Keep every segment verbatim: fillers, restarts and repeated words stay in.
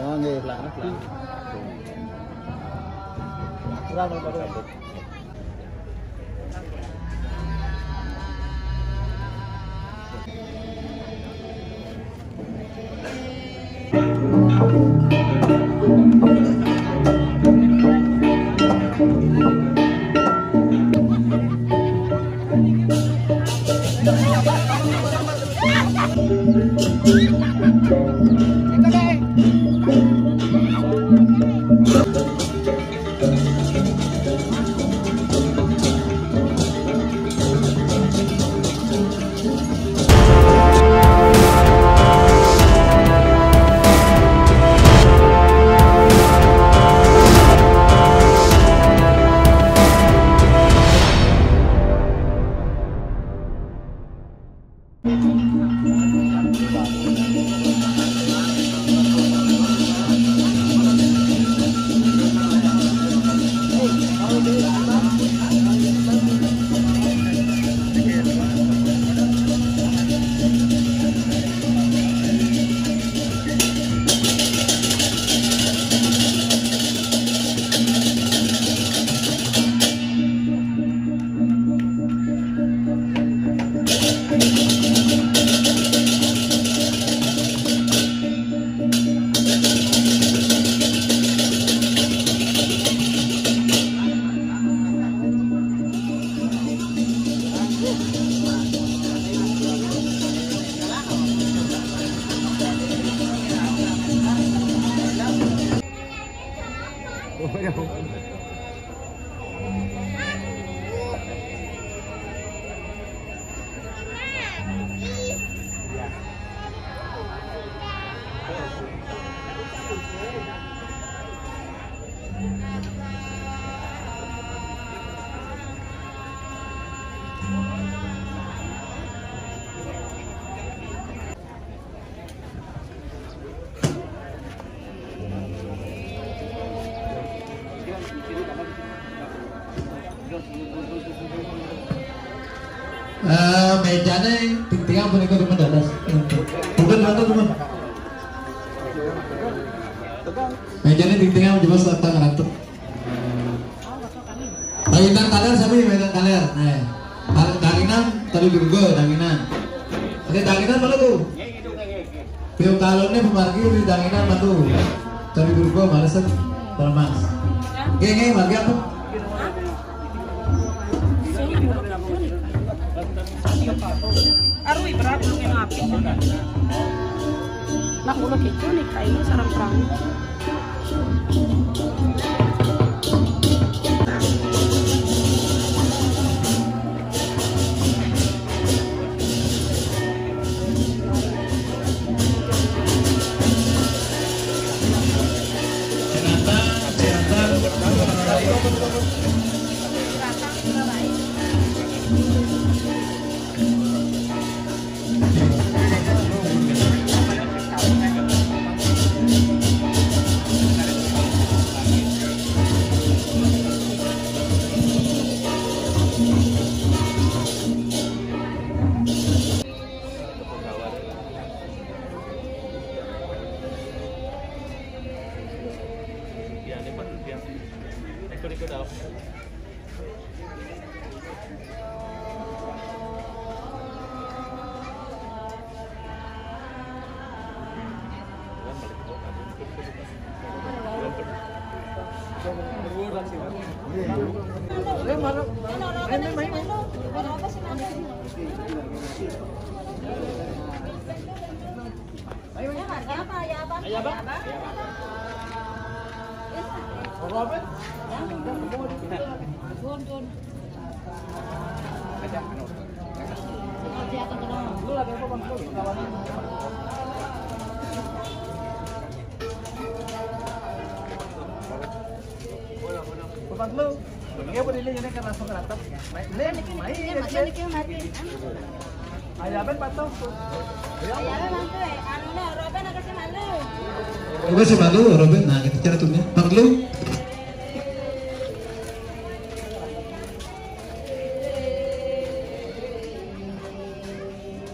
Ah, nggih. Kurang, Pak. Eh, méjané tingtingan punika dumun dados. Dumun, dumun, dumun. Méjané tingtingan jebos sareng ratu. Danginan taler sami, danginan taler. Nah, danginan tari Durga, danginan. Ada danginan mana tuh? Piung kalonnya pemargi di danginan mana tuh? Tari Durga, maleset, Permas. Nggih, nggih, margi apa? Aruy, berat lu yang apik. Nah, ulah gitu nih, kayak ini sarang perang. Bapak lu, dia boleh ini kan langsung ke atas. Main, main, main. Ayabe patuh. Ayabe mantu, eh. Anu, no, Robin ada si malu. Robin si malu, Robin. Nah, kita cara tuh ya. Pak lu.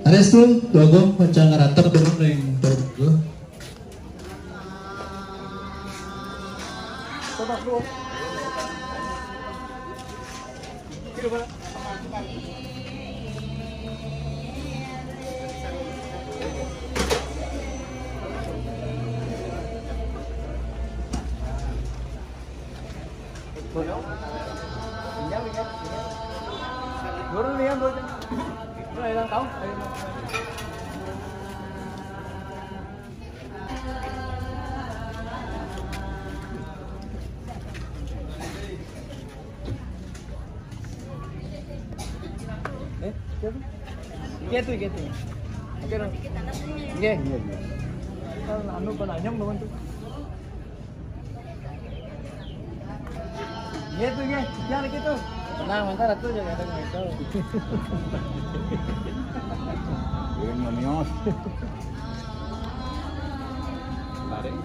Arestu, Bagong, macam ngeratap dulu ning Durga. Coba dulu. Sini, Pak. Pinjam, pinjam, pinjam. Turun, pinjam, turun. Udah, hilang tahu. Ayo. Eh, iya tuh. Iya tuh, iya tuh. Oke, dong. Iya, iya, iya. Kan anu, kan anyam, dong, tuh. Iya tuh, iya. Jangan gitu. Tenang, bentar, atuh, jangan ada yang itu. Iya, nyamios. Tarik.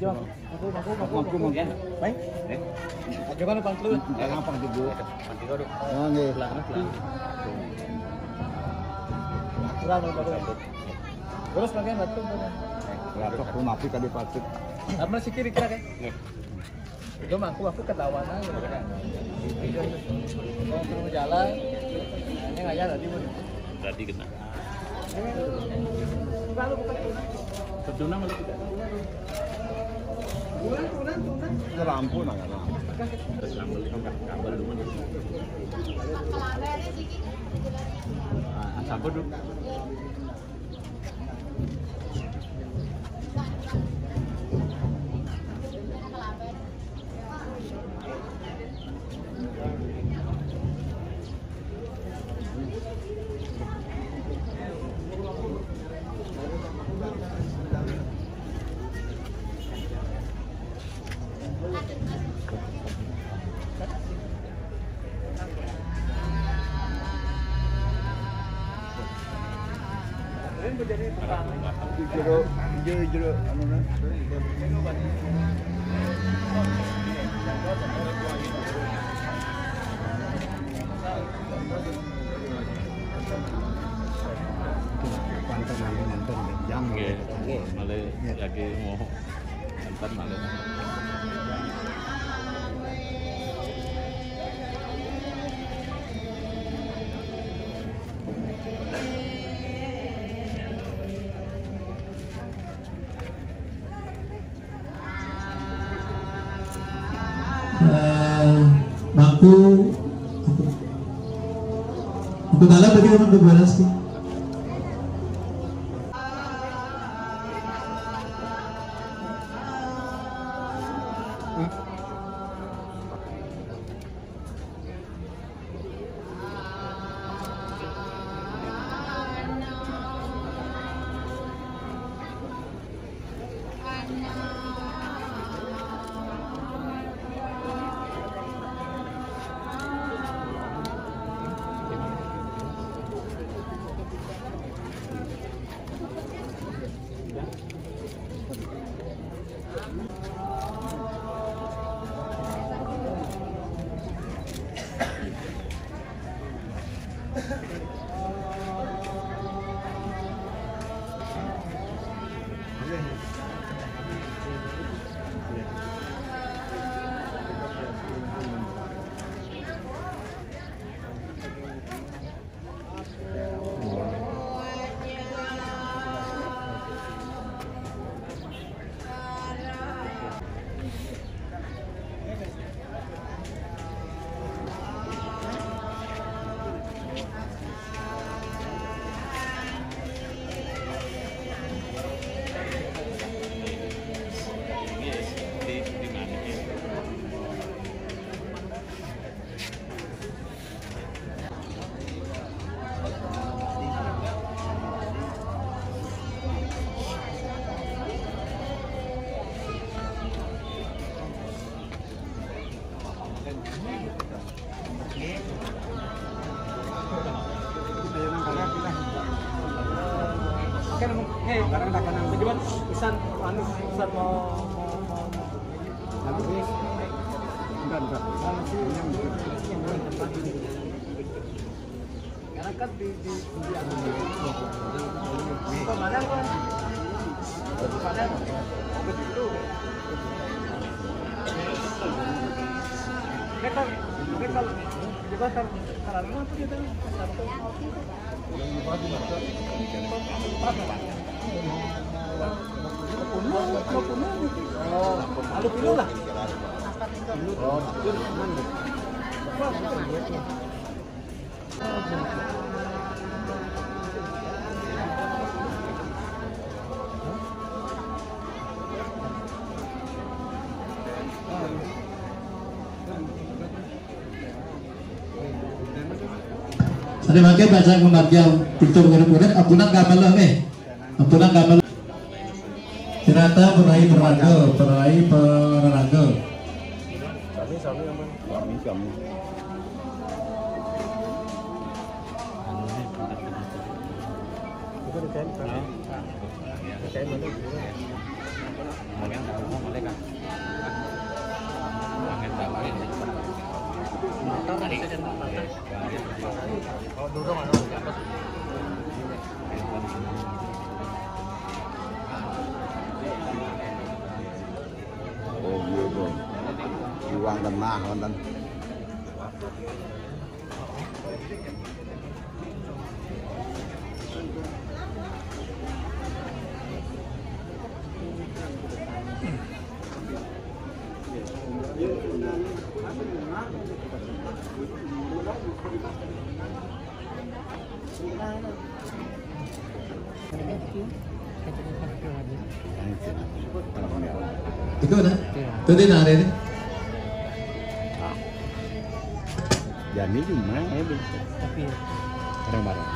Jom, aku, aku, aku, aku, aku. Baik. Eh? Aja kan pangklu. Jangan pangklu dulu. Pangklu dulu. Oh, nggih. Belakang, belakang. Kurang, kurang. Terus lagi batu. Berapa aku mapi tadi pangklu? Apa sih kira-kira, kan? Nggih. Itu mah aku, aku ketahuan aja, kan. Itu, itu. Kalau suruh jalan, ini ngayal tadi, Bu. Tadi kena. Terjunang lagi kita. Bulan, bulan, bulan. Ada lampu, nah, ada lampu. Terus lampu, kabel dulu. Ah, sabar dulu. Jero, jero, jero, anu, nah. Pantan, anu, mantan, jang. Nggih, nggih. Malah lagi mau Enten malih. Eh, bangku, bangku dalam bagi teman berberes, sih. Oke, nemu. Hei, barang dagangan. Tujuan pesan, anu, pesan mau, mau, mau, mau. Enggak, enggak. Karena kan di, di, di, di mana, Pak? Di mana? Begitu. Mereka, mereka, mereka tar-, taruh apa kita? Ada makai baca mengajar pintu murid-murid, apunan gambar lah, eh. Apunan gambar. Sirata perai peraga, perai peraga. Kami, kami, kami. Oh, iya, Bang. Iwang lemah, wonten. Itu dah. Itu dia nari ni. Jani di mana ya, Bang? Tapi orang barang.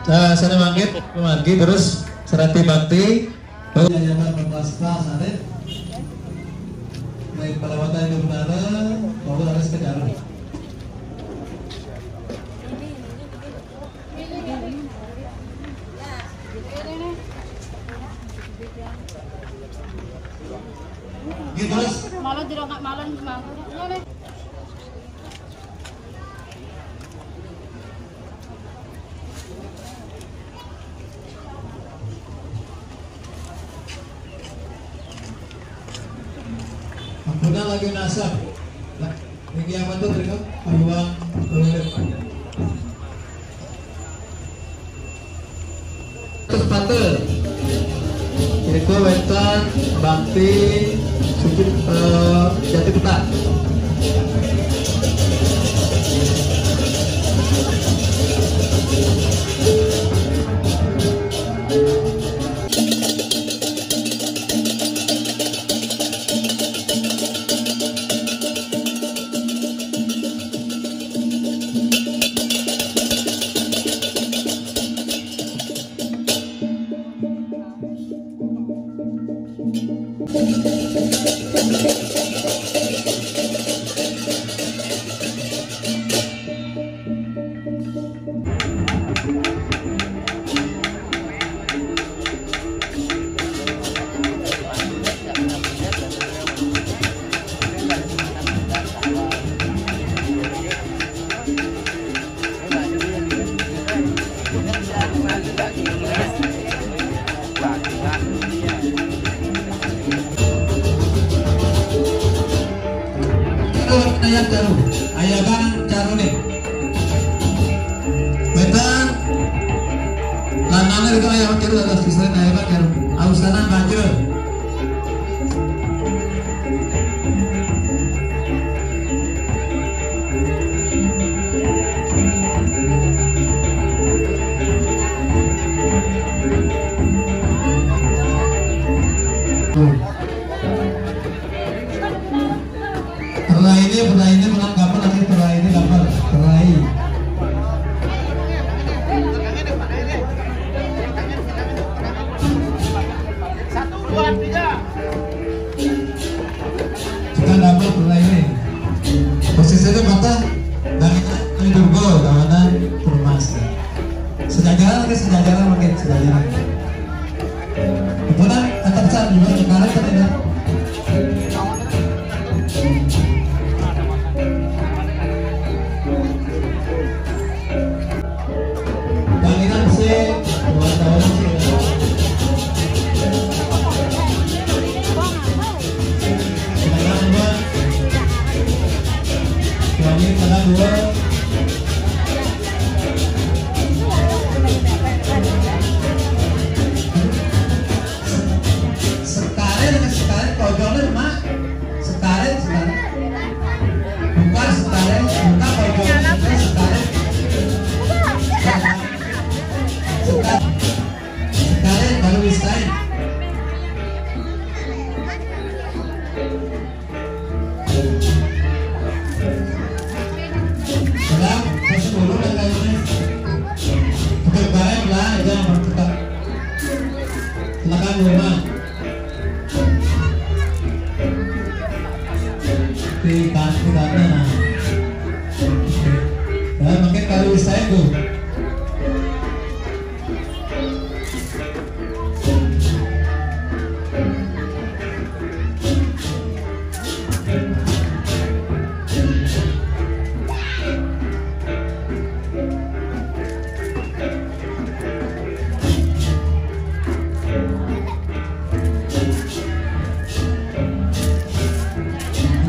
Nah, sana mangkit, mangkit terus serati bakti. Yayasan Pembaska Sarit. Baik, pelawatan itu benar, bahwa harus ke dalam. Gitu, terus. Malah tidak nggak malam, Bang. Ini nih. Ampuna lagi nasab. Nah, ini apa tuh, mereka? Ruang toilet. Terus pate. Itu wénten bakti sujud, eh, jati petang. Ayah caru, ayah bang caru nih. Betan, lanangnya itu ayah caru atas pisahin ayah bang caru. Ausanan banjir. Pernah ini, pernah ini, pernah kapan lagi, pernah ini kapan? Pernah ini. Satu, dua, tiga. Kita dapat mulai ini. Posisinya patah dari, dari Durgo, kawanan Permas. Sejajaran lagi, sejajaran mungkin, sejajaran. Kemudian tetap satu juga sekarang terlihat. Setarit pojoknya, Mak. Setarit, setarit. Bukan setarit, bukan pojoknya, setarit. Setarit. Setarit, baru bisa. Silakan, saya sepuluh dan kayaknya. Bukan barang lah, jangan bertukar. Silakan, rumah. Di tanah, di tanah. Nah, makin kali saya tuh.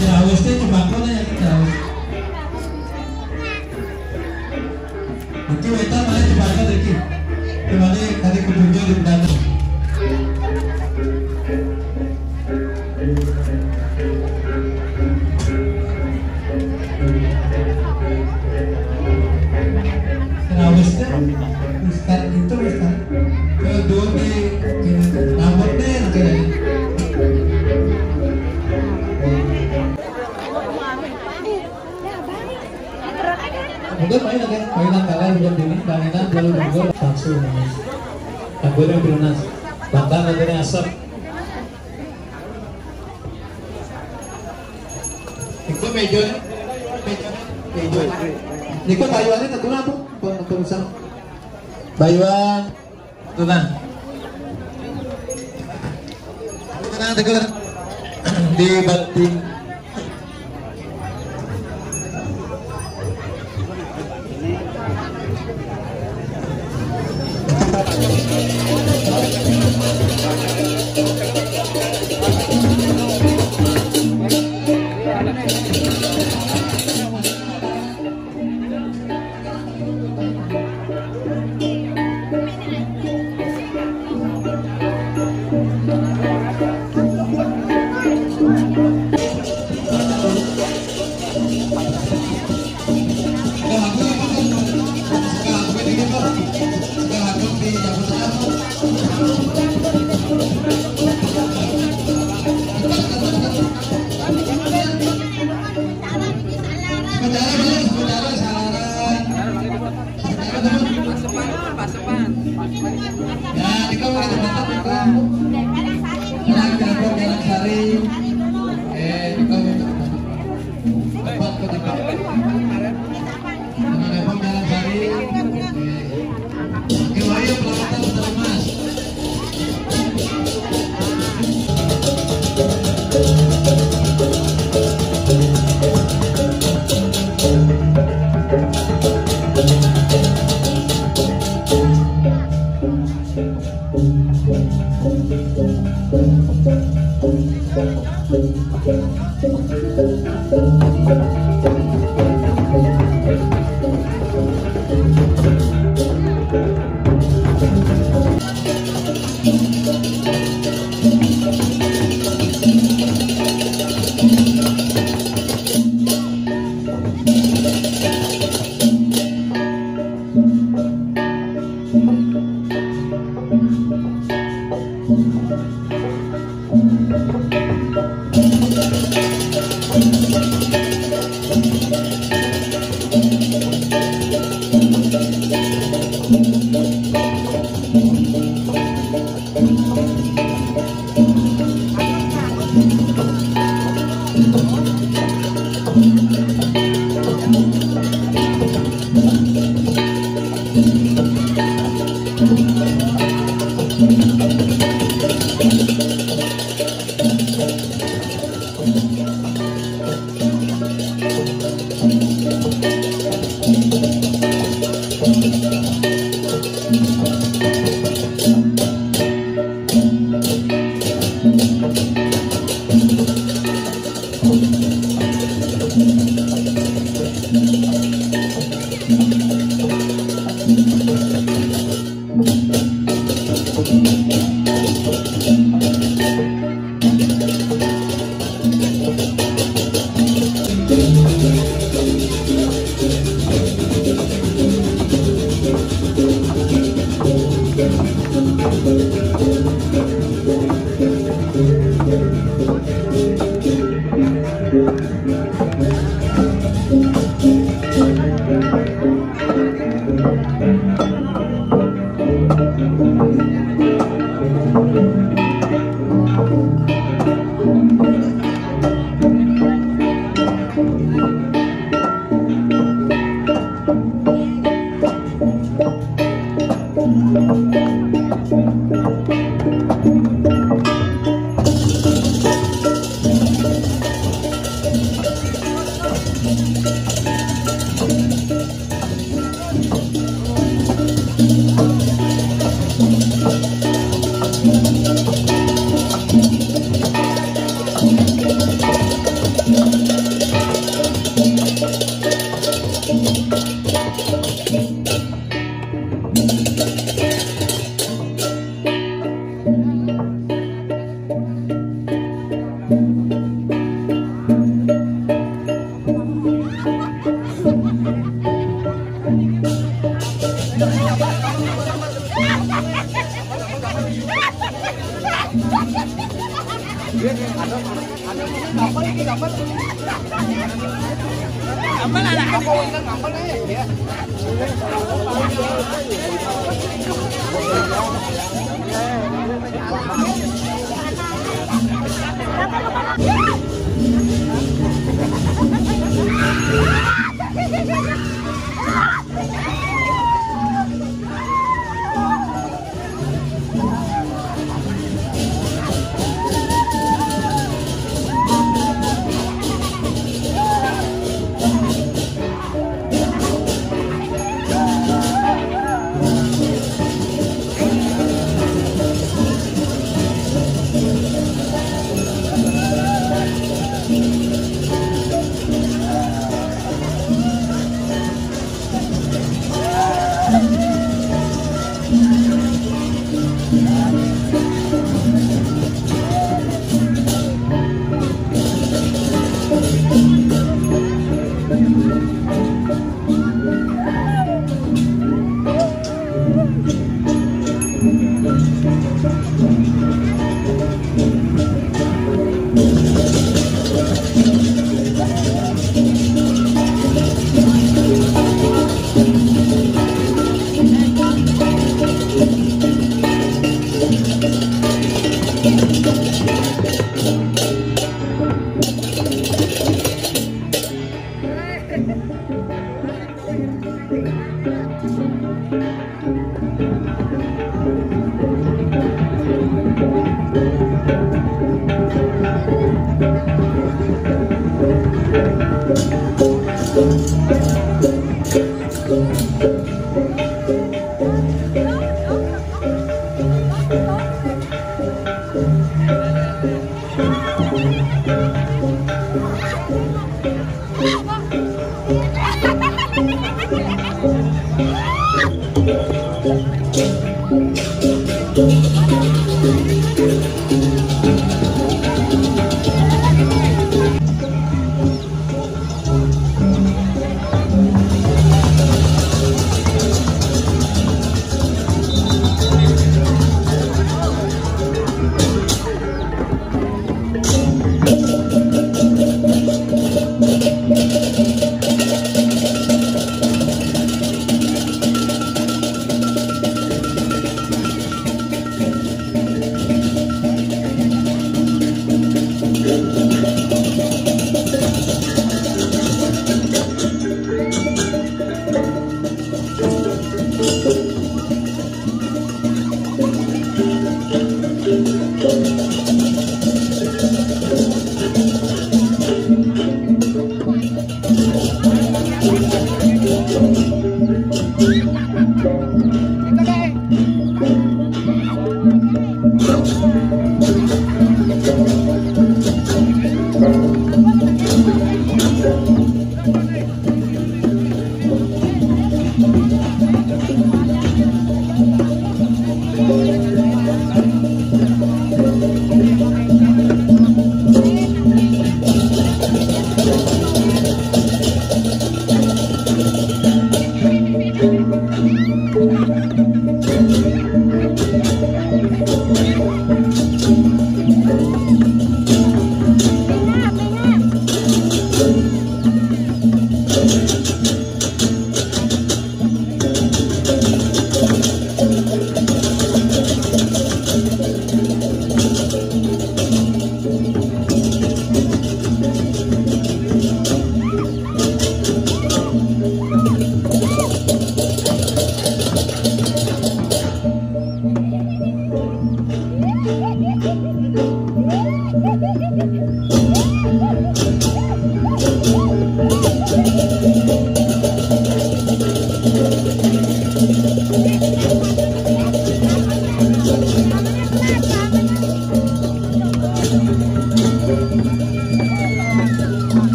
Kita haus deh, coba aku nanya kita haus. Oke, weta mana coba aku lagi. Coba deh, tadi kutunjuk di belakang. Kenapa sih? Ustaz itu, Ustaz. Kedua di, di rambut deh, kayak. Mungkin main lagi, main angkalan, bukan dini, main angkalan, lalu juga langsung, mas. Aku yang pelunas. Bahkan aku yang asap. Iku meja, meja, meja. Niku bayuannya tentu apa? Pe-, perusahaan. Bayuan, tenang. Tenang, tenang. Di, di Pasepan, pasepan. Ya, kita mau ke tempat itu. Jalan Kampung, Jalan Sari. Eh, kita mau ke tempat. Tempat ke tempat. Jalan Kampung, Jalan Sari. Eh. Oke, ayo, perawatan, Mas.